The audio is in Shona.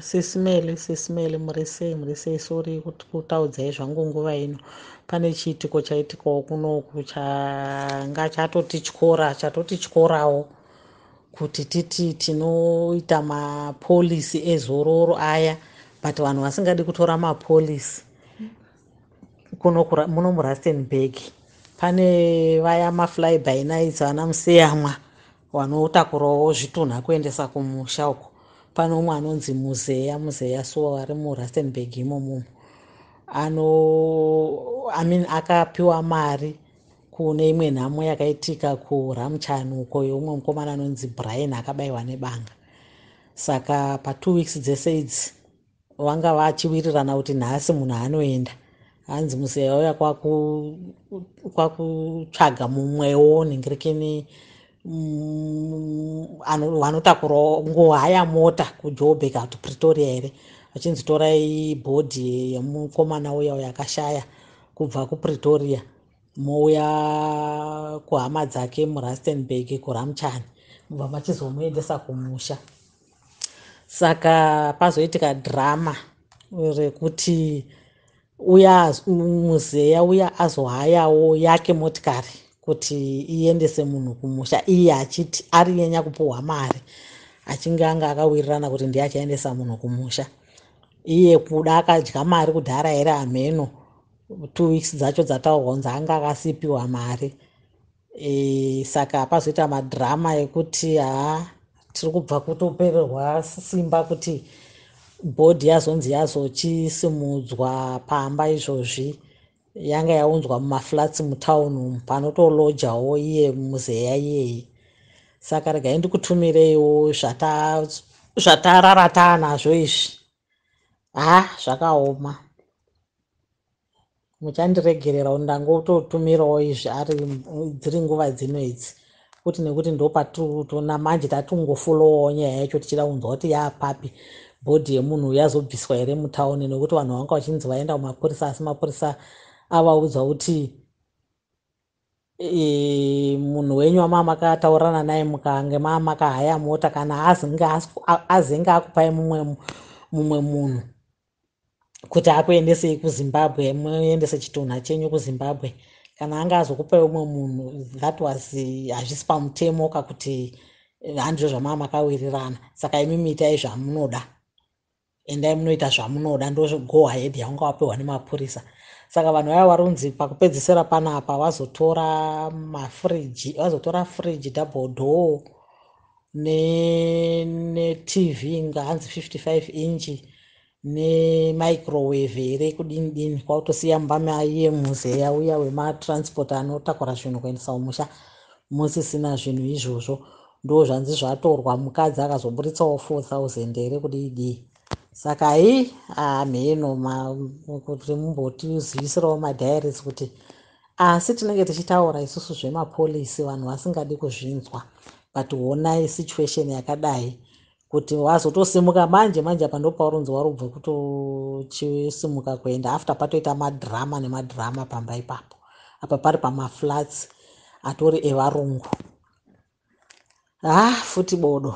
Sisi Melly, Sisi Melly, muri sei, muri sei? Sorry kutaudzai zvangu nguva ino. Pane chiitiko chaitikawo kunoku changa chatotityora, chatotityorawo kuti titi tinoita mapolisi ezororo aya, but vanhu vasingadi kutora mapolisi kuno muno muRustenburg. Pane vaya mafly by nights, vana museyamwa vanotakurawo zvitunha kuendesa kumusha uko. Pane umwe anonzi Muzeya, Muzeya so ari muRustenburg imomomo. Ano, I mean, akapiwa mari kune imwe nhamo yakaitika kuRamchan uko, yeumwe mukomana anonzi Brian akabayiwa nebanga. Saka pa2 weeks dzese idzi vanga vachiwirirana kuti nhasi munhu anoenda. Hanzi Muzeya uya kwakutsvaga mumwewo nhingirekeni vanotakurawo ngohaya mota kuJoburg kana kuti Pretoria here, vachinzi torai body yemukomana uya uyo akashaya kubva kuPretoria, mouya kuhama dzake muRustenburg kuRamchan, mubva machizomuendesa kumusha. Saka pazoitika drama rekuti uya Muzeya uya azohayawo yake motikari kuti iendese munhu kumusha, iye achiti ari nyanya kupuhwa mari, achinge anga akawirirana kuti ndiye achaendesa munhu kumusha. Iye kuda akadya mari kudhara here, hameno. 2 weeks dzacho dzataurwa kunzi anga akasipiwa mari. Saka pazoita madhirama ekuti haa, tiri kubva kutopererwa simba kuti body yazonzi yazochisimudzwa pamba izvozvi. Yanga yaunzwa mumaflats mutauni umu panotolojawo iye Muzeya iyeye. Saka regai ndikutumireiwo zvatarara taanazvo izvi. Ha, zvakaoma, muchandiregererawo, ndangototumirawo izvi ari dziri nguva dzino idzi, kuti nekuti ndopatiri manje, tatingofollowawo nyaya yacho tichida kunzwa kuti yaapapi, body yemunhu yazobviswa here mutauni, nekuti vanhu vanga vachinzi vaenda kumapurisa, asi mapurisa avaudza kuti munhu wenyu wama makataurirana naye, mukange maa makahaya mota, kana azenge akupai mumwe munhu kuti akuendesei kuZimbabwe, muendese chitunha chenyu kuZimbabwe, kana anga azokupai umwe munhu, that was hazvisi pamutemo kakuti handizvo zvamaa makawirirana. Saka imi itai zvamunoda, endai munoita zvamunoda, ndo go ahead yaunga wapiwa nemapurisa. Saka vanhu vaya vari kunzi pakupedzisira panapa vazotora mafriji, vazotora fridge double door neTV ngahanzi 55 inch nemicrowave here, kudini dini, kwakutosiya mumba maiye Muzeya uya wematransport anotakura zvinhu kuendesa kumusha musisina zvinhu izvozvo. Ndo zvanzi zvatorwa. Mukadzi akazoburitsawo 4000 here, kudii dii. Saka hii, hamheno kuti mumbotizivisirawo madiaries kuti, asi tinenge tichitaura isusu zvemapolisi, vanhu vasingadi kuzvinzwa, but honai situation yakadai kuti wazotosimuka manje manje. Apa ndopaurunzi wari kubva kutochisimuka kuenda after patoita madhirama nemadhirama pamba ipapo. Apa pari pamaflats atori evarungu. Ha, futi bodo.